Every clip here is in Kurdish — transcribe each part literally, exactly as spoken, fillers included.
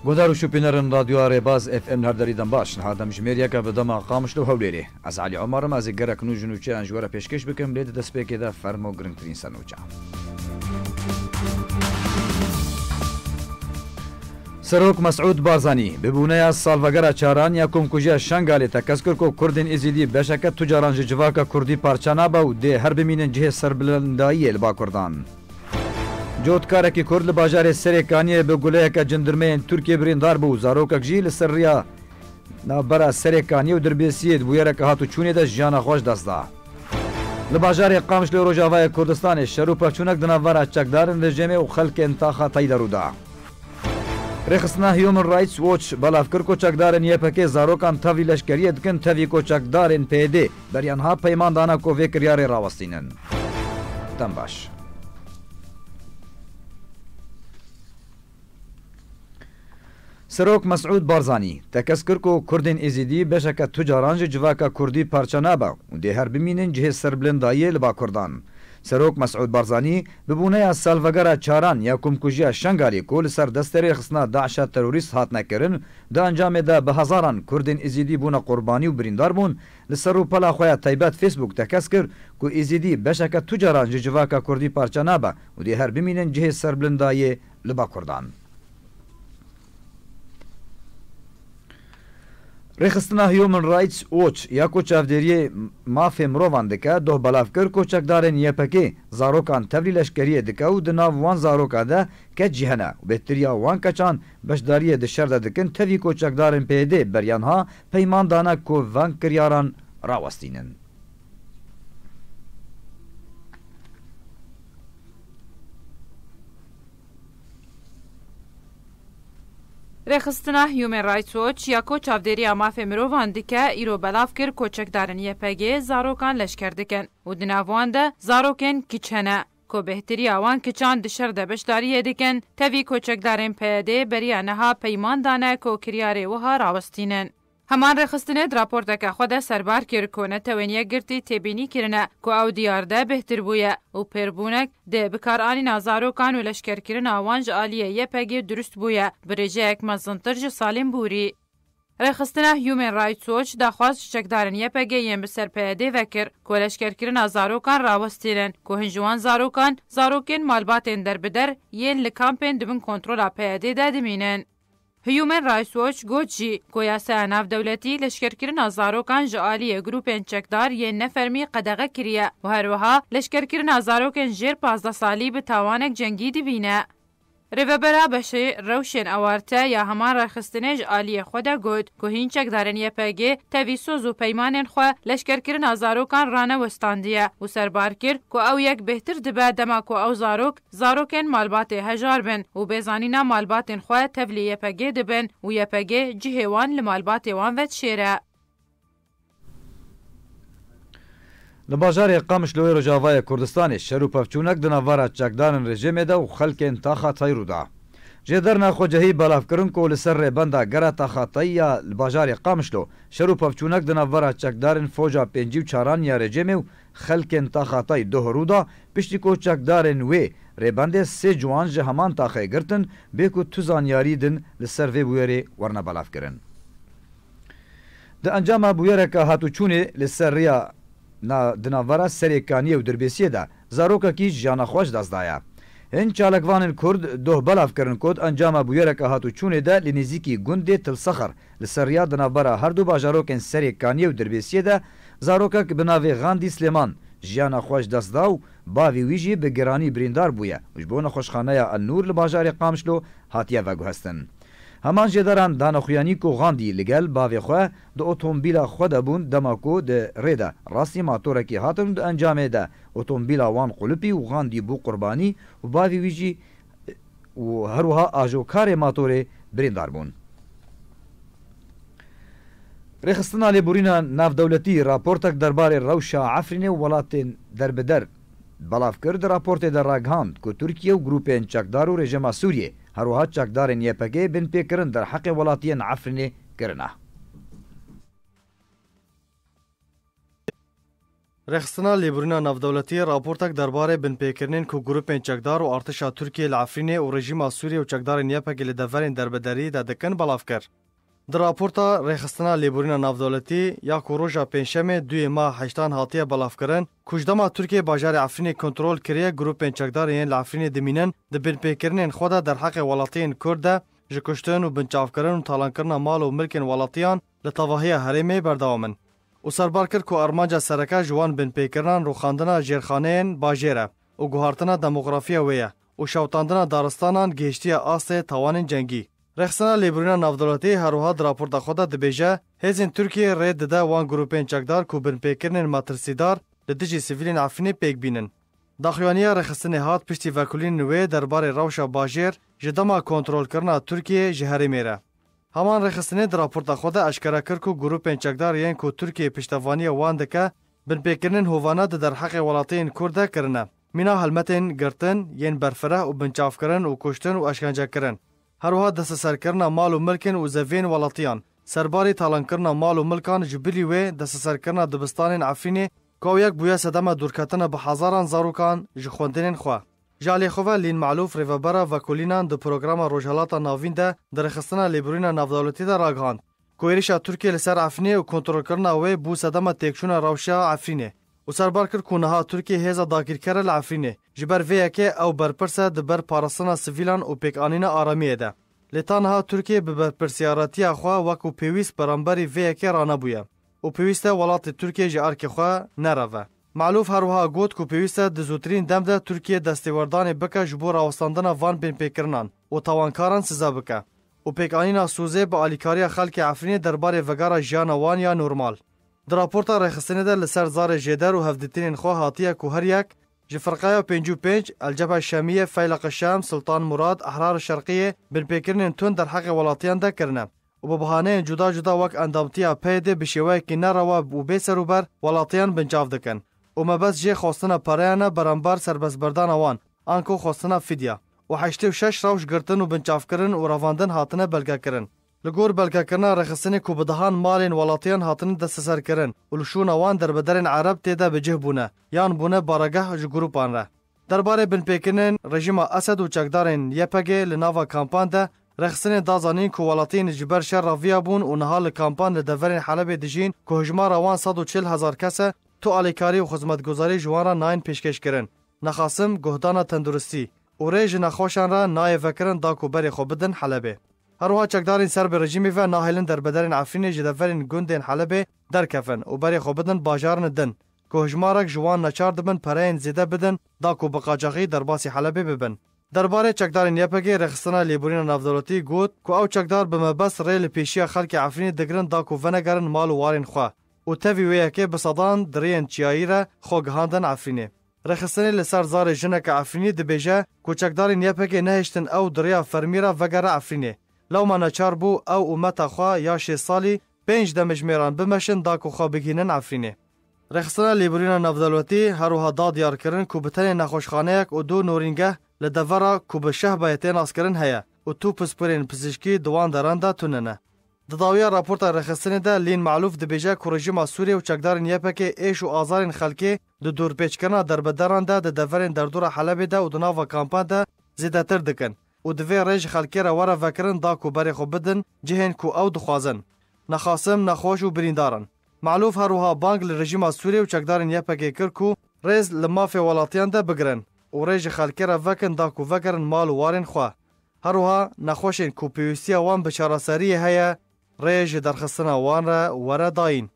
Guhdar û şopînerên Radyoya Rêbaz F M li her derî dem baş. Niha demjimêriyeke bi dema Qamişlo û Hewlêrê. Ez Elî Omar im, ez ê gerek nû ji nûçeyan ji we re pêşkêş bikim, lê di destpêkê de fermo girîngtirîn sernûçe. Serok Mesûd Barzanî bi bûneya salvegera çaran ya komkujiya Şengalê tekez kir ku Kurdên Êzîdî beşeke tu caran ji civaka Kurdî parça nabe û dê her bimînin cihê serbilindayiyê li ba Kurdan. Cotkarekî Kurd li bajarê Serêkaniyê bi guleyeke cindirmeyên Tirkiyê birîndar bû û zarokek jî li ser riya navbera Serêkaniyê û Dirbêsiyê di bûyereke hatûçûnê de jiyana xwe ji dest da. Li bajarê Qamişlo Rojavayê Kurdistanê şer û pevçûnek di navbera çekdarên rejîmê û xelkên taxa Tayî de rû da. Rêxistina Human Rights Watch belav kir ku çekdarên Y P G zarokan tevlî leşkeriyê dikin, tevî ku çekdarên P Y D beriya niha peyman dane ku vê kiryarê rawestînin. Dem baş. Serok Mesûd Barzanî tekez kir ku Kurdên Êzîdî beşeke tu caran ji civaka Kurdî parça nabe û dê her bimînin cihê serbilindayiyê li ba Kurdan. Serok Mesûd Barzanî bi bûneya salvegera çaran ya komkujiya Şengalê ku li ser destê rêxistina DAIŞa terorîst hatine kirin, di encamê de bi hezaran Kurdên Êzîdî bûne qurbanî û birîndar bûn, li ser rûpela xwe ya taybet Facebook tekez kir ku Êzîdî beşeke tu caran ji civaka Kurdî parça nabe û dê her bimînin cihê serbilindayê li ba Kurdan. Rêxistina Human Rights Watch ya ku çavdêriyê mafê mirovan dike, doh belav kir ku çekdarên Y P G zarokan tevlî leşkeriyê dike û di nav wan zaroka de keç jî hene û bêhtiriya wan keçan beşdariyê di şer de dikin, tevî ku çekdarên P Y D beriya niha peyman dane ku van kiryaran rawestînin. Rêxistina Human Rights Watch ya ku çavdêriya mafê mirovan dike, îro belav kir ku çekdarên Y P G zarokan leşker dikin û di nav wan de zarokên kiç hene ku bêhtiriya wan kiçan di şer de beşdariyê dikin, tevî ku çekdarên P Y D beriya niha peyman dane ku kiryarê wiha rawestînin. Heman rêxistinê di raporteke xwe de serbar kir ku netewên yekgirtî têbînî kirine ku ew diyar de bêhtir bûye û pêrbûnek di bikaranîna zarokan û leşkerkirina wan ji aliyê Y P G durust bûye, bi rêjeyek mezintir ji salên borî. Rêxistina Human Rights Watch daxwaz ji çekdarên Y P G yên bi ser P Y D ve kir ku leşkerkirina zarokan rawestînin, ku hin ji wan zarokan, zarokên malbatên derbider yên li kampên di bin kontrola P Y D de dimînin. Human Rights Watch got jî ku yasaya navdewletî leşkerkirina zarokan ji aliyê grûpên çekdar yên nefermî qedexe kiriye û her wiha leşkerkirina zarokên jêr pazdeh salî bi tawanek cengî dibîne. Rêvebera Beşê Rewşên Ewarte ya heman rêxistinê ji aliyê xwe de got ku hîn çekdarên Y P G tevî soz û peymanên xwe leşkerkirina zarokan ranewestandiye û serbar kir ku ew yek bêhtir dibe dema ku ew zarok zarokên malbatê hejar bin û bê zanîna malbatên xwe tevlî Y P G dibin û Y P G cihê wan li malbatê wan vedişêre. Li bajarê Qamişloyê Rojavayê Kurdistanê şer û pevçûnek di navbera çekdarên rejîmê de û xelkên taxa Tayî rû da. Jêderna xwecihî belav kirin ku li ser rêbenda gera taxa Tayî ya li bajarê Qamişlo şer û pevçûnek di navbera çekdarên foja pêncî û çaran ya rejîmê û xelkên taxa Tayî doh rû da, piştî ku çekdarên wê rêbendê sê ciwan ji heman taxê girtin, bê ku tu zanyarî din li ser vê bûyerê werine belavkirin. Di encama bûyereke hatûçûnê li ser riya na-, di navbera Serê Kaniyê û Dirbêsiyê de zarokekî jiyana xwe ji dest daye. Hin çalakvanên Kurd doh belav kirin ku di encama bûyereke hatûçûnê de li nêzîkî gundê Til Sexir li ser riya di navbera her du bajarokên Serê Kaniyê û Dirbêsiyê de zarokek bi navê Xandî Silêman jiyana xwe ji dest da û bavê wî jî bi giranî birîndar bûye û ji bo nexweşxaneya El Nûr li bajarê Qamişlo hatiye veguhestin. Heman jêderan dane xuyanî ku Xandî li gel bavê xwe di otomobîla xwe de bûn dema ku di rê de rastî matorekî hatin û di encamê de otomobîla wan qulipî û Xandî bû qurbanî û bavê wî jî û her wiha ajokarê matorê birîndar bûn. Rêxistina Lêborîna Navdewletî raportek derbarê rewşa Efrînê û welatên derbider belav kir. Di raportê de ragihand ku Tirkiye û grûpên çekdar û rejîma Sûriyê, her wiha çekdarên Y P G binpêkirin derheqê welatiyên Efrînê kirine. Rêxistina Lêborîna Navdewletî raportek derbarê binpêkirinên ku grûpên çekdar û artişa Tirkiyê li Efrînê û rejîma Sûriyê û çekdarên Y P G li deverên derbederî de dikin belav kir. Di raporta Rêxistina Lêborîna Navdewletî ya ku roja Pêncşemê duyê ma heştan hatiye belavkirin, ku ji dema Tirkiye bajarê Efrînê kontrol kiriye, grûpên çekdar yên li Efrînê dimînin, di binpêkirinên xwe de derheqê welatiyên Kurd de ji kuştin û binçavkirin û talankirina mal û milkên welatiyan li tevahiya herêmê berdewam in. Û serbar kir ku armanca sereke ji wan binpêkirinan rûxandina jêrxaneyên bajêr e û guhartina demografiya wê ye û şewitandina daristanan gihiştiye astê tawanên cengî. Rêxistina Lêborîna Navdewletî her wiha di raporta xwe de dibêje, hêzên Tirkiyê rê dide wan grûpên çekdar ku binpêkirinên metirsîdar li dijî sivîlên Efrînê pêk bînin. Daxuyaniya rêxistinê hat piştî vekolînên wê derbarê rewşa bajêr ji dema kontrolkirina Tirkiyê ji herêmê re. Heman rêxistinê di raporta xwe de eşkere kir ku grûpên çekdar yên ku Tirkiye piştevaniya wan dike, binpêkirinên hovane di derheqê welatiyên Kurd de kirine. Mîna helmetên girtin, yên berfireh û binçavkirin û kuştin û eşkencekirin. Her wiha desteserkirina mal û milkên û zeviyên welatiyan. Serbarî talankirina mal û milkan ji bilî wê desteserkirina dibistanên Efrînê, ku ew yek bûye sedema dûrketina bi hezaran zarokan ji xwendinên xwe. Ji alî xwe ve Lîn Malûf, rêvebera vekolînan di programa Rojhelata Navîn de di rêxistina Lêborîna Navdewletî de ragihand ku êrişa Tirkiyê li ser Efrînê û kontrolkirina wê bû sedema têkçûna rewşa Efrînê û serbar kir ku niha Tirkiye hêza dagîrker e li Efrînê. Ji ber vê yekê ew berpirs e di ber parastina sivîlan û pêkanîna aramiyê de. Lê ta niha Tirkiye bi berpirsiyaretiya xwe wekû pêwîst beramberî vê yekê ranebûye û pêwîst e welatê Tirkiye ji erkê xwe nereve. Malûf her wiha got ku pêwîst e di zûtirîn dem de Tirkiye destêwerdanê bike ji bo rawestandina van binpêkirinan û tawankaran size bike û pêkanîna sozê bi alîkariya xelkê Efrînê derbarê vegera jiyana wan ya normal. Di raporta rêxistinê de li ser zarê jêder û hevdîtinên xwe hatiye ku her yek ji Firqeya pêncî û pênc, El Cebhe Şemiye, Feyleq Şem, Sultan Murad, Ehrar Şerqiyê, binpêkirinên tund derheqê welatiyan de kirine û bi bahaneyên cuda cuda wek endamtiya P Y D bi şêweyekî nerewa û bê serûber welatiyan binçav dikin û mebest jê xwestina pereyan e beramber serbestberdana wan, anku xwestina fidya û heştê û şeş rewş girtin û binçavkirin û revandin hatine belgekirin. Li gor belgekirina rêxistinê ku bi dehan malên welatiyan hatine desteserkirin û li şûna wan derbederên Ereb tê de bi cih bûne yan bûne baregeh ji grûpan re. Derbarê binpêkirinên rejîma Esed û çekdarên Y P G li nava kampan de rêxistinê da zanîn ku welatiyên ji ber şer re viya bûn û niha li kampan li deverên Helebê dijîn ku hijmara wan sed û çil hezar kes e, tu alîkarî û xizmetguzarî ji wan re nayên pêşkêşkirin. Nexasim guhdana tenduristî û rê ji nexweşan re nayê vekirin da ku berê xwe bidin Helebê. Her wiha çekdarên ser bi rejîmê ve nahêlin derbederên Efrînê ji deverên gundên Helebê derkevin û berê xwe bidin bajarine din, ku hijmarek ji wan neçar dibin pereyên zêde bidin da ku bi qaçaxî derbasî Helebê bibin. Derbarê çekdarên Y P G rêxistina Lêborîna Navdewletî got ku ew çekdar bi mebest rê li pêşiya xelkê Efrînê digirin da ku venegerin mal û warên xwe û tevî wê yekê bi sedan di rêyên çiyayî re xwe gihandin Efrînê. Rêxistinê li ser zarê jineke Efrînî dibêje ku çekdarên Y P G nehiştin ew di rêya fermî re vegere Efrînê. Lewma neçar bû ew û meta xwe ya şêst salî pênc demjimêran bimeşin da ku xwe bigihînin Efrînê. Rêxistina Lêborîna Navdewletî her wiha da diyarkirin ku bi tenê nexweşxaneyek û du norîngeh li devera ku bi Şehbayê tê naskirin heye û tu pispirên pizîşkî di wan deran de tune ne. Di dawiya raporta rêxistinê de Lîn Malûf dibêje ku rejîma Sûriyê û çekdarên Y P G êş û azarên xelkê di dorpêçkirina derbederan de di deverên derdora Helebê de û di nava kampan de zêdetir dikin û divê rê ji xelkê re were vekirin da ku berê xwe bidin cihên ku ew dixwazin. Nexasim, nexweş û birîndar in. Malûf her wiha bang li rejîma Sûriyê û çekdarên Y P G kir ku rêz li mafê welatiyan de bigirin û rê ji xelkê re vekin da ku vegerin mal û warên xwe. Her wiha nexweşên ku pêwîstiya wan bi çareseriyê heye, rê ji derxistina wan re were dayîn.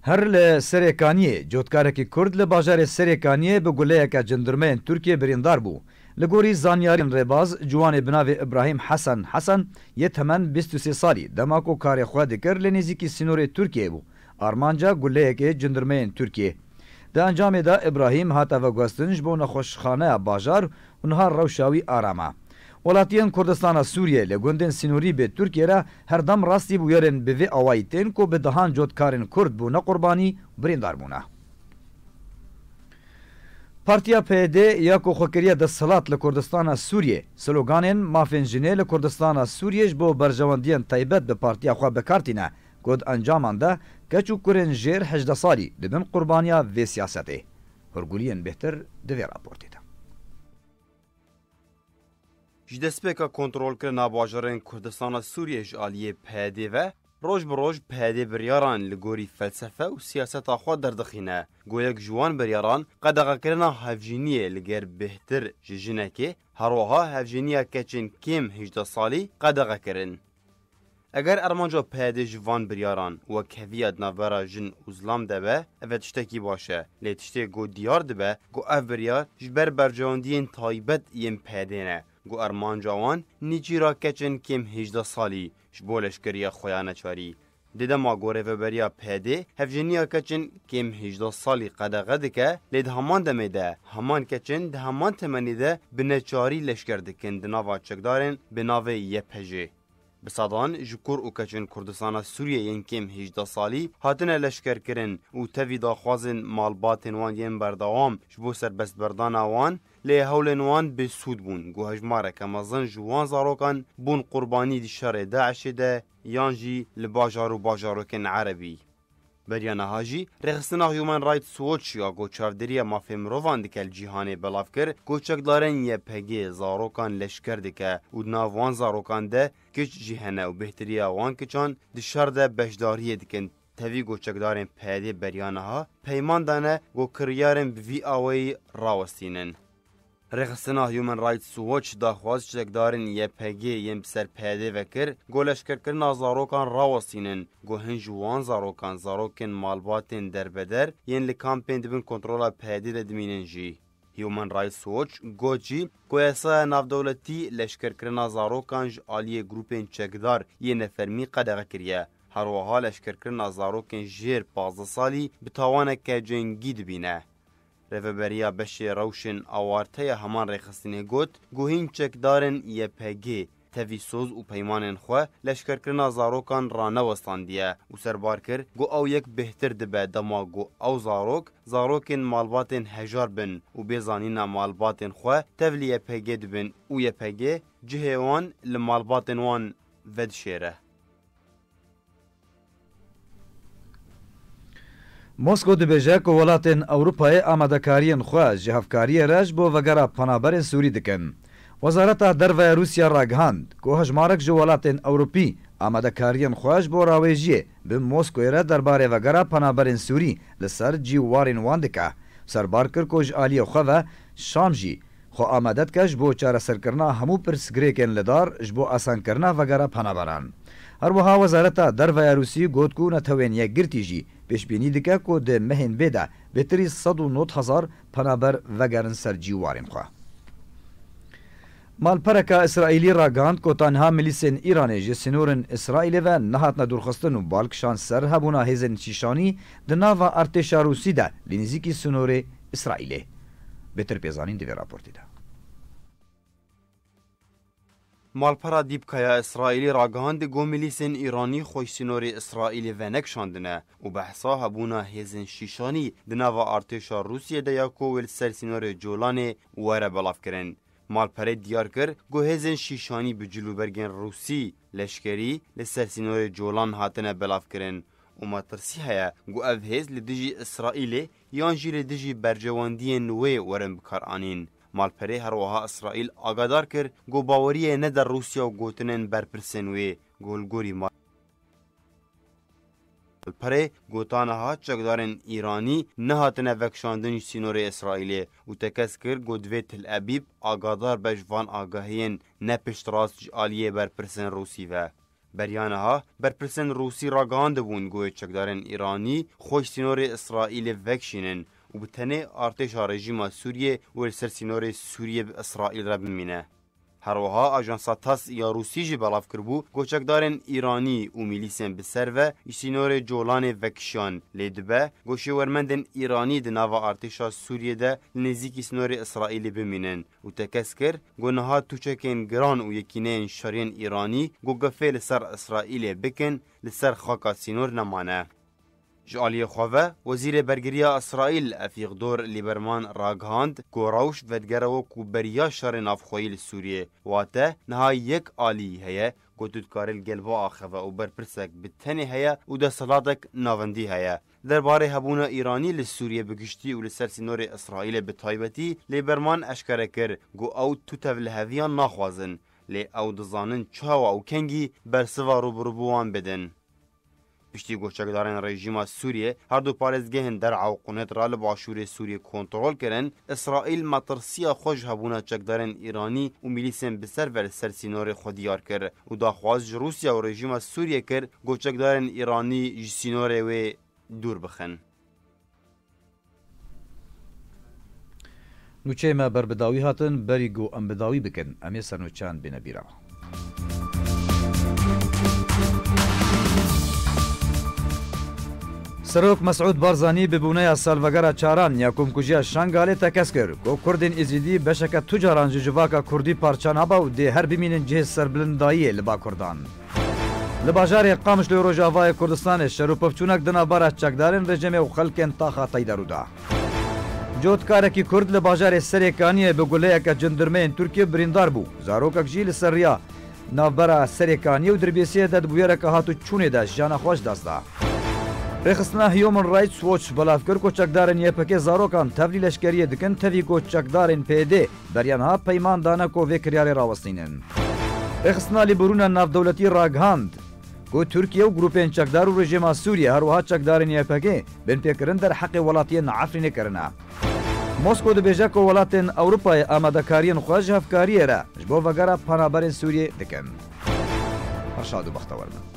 Her li Serêkaniyê, cotkarekî Kurd li bajarê Serêkaniyê bi guleyeke cindirmeyên Tirkiyê birîndar bû. Li gorî zanyariyên rêbaz, ciwanê bi navê Îbrahîm Hesen Hesen yê temen bîst û sê salî, dema ku karê xwe dikir li nêzîkî sînorê Tirkiyê bû. Armanca guleyekê cindirmeyên Tirkiyê. Di encamê de Îbrahîm hate veguhestin ji bo nexweşxaneya bajar û niha rewşa wî aram e. Welatiyên Kurdistana Sûriyê li gundên sînorî bi Tirkiyê re her dem rastî bûyerên bi vê awayî tên ku bi dehan cotkarên Kurd bûne qurbanî û birîndar bûne. Partiya P Y D ya ku xwe kiriye desthilat li Kurdistana Sûriyê, sloganên mafên jinê li Kurdistana Sûriyê ji bo berjewendiyên taybet bi partiya xwe bi kar tîne, ku di encaman de keç û kurên jêr hejdeh salî dibin qurbaniya vê siyasetê. Hûrguliyên bêhtir di vê raportê de. Ji destpêka kontrolkirina bajarên Kurdistana Sûriyê ji aliyê P D ve, roj bi roj P D biryaran li gorî felsefe û siyaseta xwe derdixîne. Go yek ji wan biryaran qedexekirina hevjîniyê li ger bêhtir ji jinekê, herwiha hevjîniya keçên kêm hejdeh salî qedexe kirin. Eger armanca P D ji van biryaran wekheviya di navbera jin û zilam de be, ev tiştekî baş e. Lê tiştê ku diyar dibe, ku ev biryar ji ber berjewendiyên taybet yên P D ne, ku armanca wan nîçîra keçên kêm hejdeh salî ji bo leşkeriya xwe ya neçarî. Di dema ku rêveberiya P D hevjîniya keçên kêm hejdeh salî qedexe dike, lê di heman demê de heman keçên di heman temenê de bi neçarî leşker dikin di nava çekdarên bi navê Y P G. Bi sedan ji kur û keçên Kurdistana Sûriyê yên kêm hejdeh salî hatine leşkerkirin û tevî daxwazên malbatên wan yên berdewam ji bo serbestberdana wan, lê hewlên wan bêsûd bûn, ku hejmareke mezin ji wan zarokan bûn qurbanî di şerê DAIŞê de yan jî li bajar û bajarokên erebî. Beriya niha jî rêxistina Human Rights Watch ya ku çavdêriya mafê mirovan dike li cîhanê belav kir, ku çekdarên Y P G zarokan leşker dike û di nav wan zarokan de kiç jî hene û bêhtiriya wan kiçan di şer de beşdariyê dikin. Tevî ku çekdarên P D beriya niha peyman dane ku kiryarên bi vî awayî rawestînin. Rêxistina Human Rights Watch daxwaz çekdarên Y P G yên bi ser P D ve kir, ku leşkerkirina zarokan rawestînin, ku hin ji wan zarokan zarokên malbatên derbeder yên li kampên di bin kontrola P D de dimînin jî. Human Rights Watch got jî, ku yasaya navdewletî leşkerkirina zarokan ji aliyê grûpên çekdar yên nefermî qedexe kiriye. Her wiha leşkerkirina zarokên jêr pazdeh salî bi tawaneke cengî dibîne. Rêveberiya beşê rewşên awarte ya heman rêxistinê got, ku hîn çekdarên Y P G tevî soz û peymanên xwe leşkerkirina zarokan ranewestandiye û serbar kir, ku ew yek bêhtir dibe dema ku ew zarok, zarokên malbatên hejar bin û bê zanîna malbatên xwe tev li Y P G dibin û Y P G cihê wan li malbatên wan vedişêre. Mosko dibêje ku welatên Ewropayê amadekariyên xwe ji hevkariyê re ji bo vegera penaberên Sûrî dikin. Wezareta Derve ya Rûsya ragihand ku hejmarek ji welatên Ewropî amadekariyên xwe ji bo rawêjiyê bi Moskoyê re derbarê vegera penaberên Sûrî li ser cî warên wan dike. Serbar kir ku ji aliyê xwe ve Şam jî xwe amade dike ji bo çareserkirina hemû pirsgirêkên li dar ji bo asankirina vegera penaberan. Her wiha Wezareta Derve ya Rûsî got ku Netewên Yekgirtî jî pêşbînî dike ku di mehên bê de bêtirî sed û nod hezar penaber vegerin ser cîwarên xwe. Malpereka Îsraîlî ragihand ku ta niha milîsên Îranê ji sînorên Îsraîlê ve nehatine dûrxistin û bal kişand ser hebûna hêzên şîşanî di nava artêşa Rûsî de li nêzîkî sînorê Îsraîlê. Bêtir pêzanîn di vê raportê de. Malpera Dîpka ya Îsraîlî ragihandî ku milîsên Îranî xwe ji sînorê Îsraîlê venekişandine û behsa hebûna hêzên şîşanî di nava artêşa Rûsiyê de ya ku wê li ser sînorê Colanê were belavkirin. Malperê diyar kir ku hêzên şîşanî bi cilûbergên Rûsî leşkerî li ser sînorê Colan hatine belavkirin û metirsî heye ku ev hêz li dijî Îsraîlê yan jî li dijî berjewendiyên wê werin bikaranîn. Malperê her wiha Îsraîl agadar kir ku baweriyê nede Rûsya û gotinên berpirsên wê ku li gorî mal Li perê gotana hat çekdarên Îranî nehatine vekişandin ji sînorê Îsraîlê û tekez kir ku divê Tel Ebîb agadar be ji van agahiyên ne piştrast ji aliyê berpirsên Rûsî ve. Beriya niha berpirsên Rûsî ragihandibûn ku wê çekdarên Îranî xwe ji sînorê Îsraîlê vekişînin û bi tenê artêşa rejîma Sûriyê wê li ser sînorê Sûriyê bi Îsraîl re bimîne. Her wiha ajansa TASS ya Rûsî jî belav kiribû, ku çekdarên Îranî û milîsên bi ser ve ji sînorê Colanê vekişiyan, lê dibe ku şêwermendên Îranî di nava artêşa Sûriyê de li nêzîkî sînorê Îsraîlê bimînin û tekez kir ku niha tûçekên giran û yekîneyên şeriyên Îranî ku gefê li ser Îsraîlê bikin, li ser xaka sînor nemane. Ji aliyê xwe ve, Wezîrê Bergiriya Îsraîl Efîgdor Lîberman ragihand ku rewş vedigere wekû beriya şerê navxweyî li Sûriyê, wate niha yek alî heye ku Û tu dikarî li gel biaxive û berpirsek bi tenê heye û desthilatek navendî heye. Derbarê hebûna Îranî li Sûriyê bi giştî û li ser sînorê Îsraîlê bi taybetî, Lêberman eşkere kir ku ew tu tevliheviyan naxwazin, lê ew dizanin çawa û kengî bersiva rûbirûbû wan bidin. Piştî ku çekdarên rejîma Sûriyê her du parêzgehên der'a û qûnet re li başûrê Sûriyê kontrol kirin, Îsraîl metirsiya xwe ji hebûna çekdarên Îranî û milîsên bi ser ve li ser sînorê xwe diyar kir û daxwaz ji Rûsya û rejîma Sûriyê kir ku çekdarên Îranî ji sînorê wê dûr bixin. Nûçeyê me ber bi dawî hatin, berî ku em bi dawî bikin, em ê sernûçeyan bêne bîra. Serok Mesûd Barzanî bi bûneya salvegera çaran ya komkujiya Şengalê tekez kir ku Kurdên Êzîdî beşeke tu caran ji civaka Kurdî parça nabe û dê her bimînin cihê serbilindayiyê li ba Kurdan. Li bajarê Qamişlo Rojavayê Kurdistanê şer û pevçûnek di navbera çekdarên rejîmê û xelkên taxa Teyderû de. Cotkarekî Kurd li bajarê Serêkaniyê bi guleyeke cindirmeyên Tirkiyê birîndar bû. Zarokek jî li ser riya navbera Serêkaniyê û Dirbêsiyê de di bûyereke hat û çûnê de jiyana xwe ji dest da. Rêxistina Human Rights Watch belav kir ku çekdarên Y P G zarokan tevlî leşkeriyê dikin, tevî ku çekdarên P Y D beriya niha peyman dane ku vê kiryarê rawestînin. Rêxistina Lêborûna Navdewletî ragihand ku Tirkiye û grûpên çekdar û rejîma Sûriye, her wiha çekdarên Y P G, binpêkirin derheqê welatiyên Efrînê kirine. Mosko dibêje ku welatên Ewropayê amadekariyên xwe ji hevkariyê re ji bo vegera penaberên Sûriyê dikin. Her şad û bextewer bin.